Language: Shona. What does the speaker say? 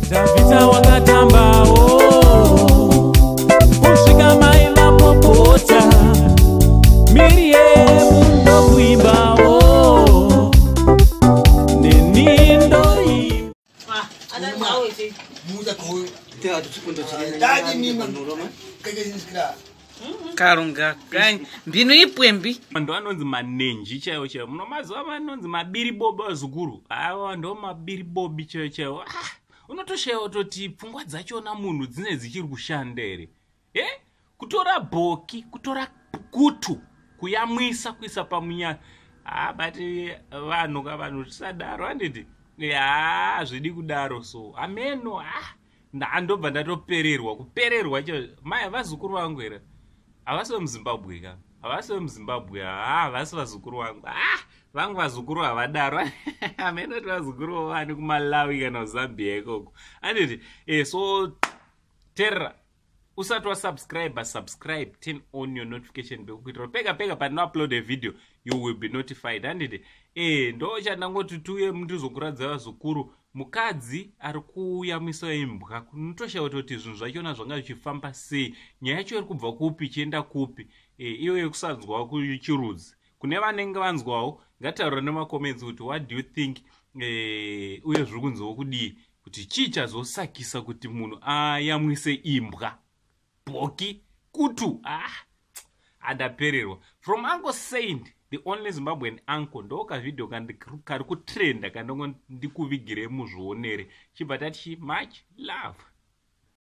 Dhavhidha wakatambawo kusvika mai vapopota, Miriyemu ndokuimbawo, neni ndoimba. Kalunga mbinu ipwembi. Ndo anonzi manenji chaiwo chaiwo, munomazuva vanonzi mabiribobi vazukuru ava, ndo mabiribobi chaiwo chaiwo. Ah, unotoshayiwa kutoti pfungwa dzachona munhu dzine dzichiri kushanda here? E kutora bhoki, kutora kutu, kuyamwisa, kuisa pamunya. Ah, but vanhu ka, vanhu tisadaro, handiti? Ha, zvidi kudaro. So ameno. Ah, ndandobva ndatopererwa, kupererwa cho. Mai, vazukuru vangu here? Havasi vemuZimbabwe ka, havasi vemuZimbabwe. Ha, havasi vazukuru vangu. Ah, vangu vazukuru havadaro. Ameno kuti vazukuru vani kuMalawi kana kuZambia ikoko, anditi? E so terera, usati wasubscribe, subscribe, turn on your notification bell kuitira pega pega pandinoupload a video you will be notified, handiti? E ndo chandangoti tiuye ndizokuradza vazukuru, mukadzi ari kuyamwisa imbwa. Kunotoshaya kutoti zvinhu zvachona zvanga zvichifamba sei, nyaya yacho iri kubva kupi ichienda kupi. E, iyo yekusanzwa kuchirudzi, kune vanenge vanzwawo ngataura nemacomments kuti what do you think? E, uye zviri kunziwo kudii, kuti chii chazosakisa kuti munhu ayamwise imbwa bhoki kutu? Ah, andapererwa. From Uncle Saint, the only Zimbabwean uncle, ndo kavideo kari kutrenda kandongo ndikuvigire muzvionere. Chibva tati much love.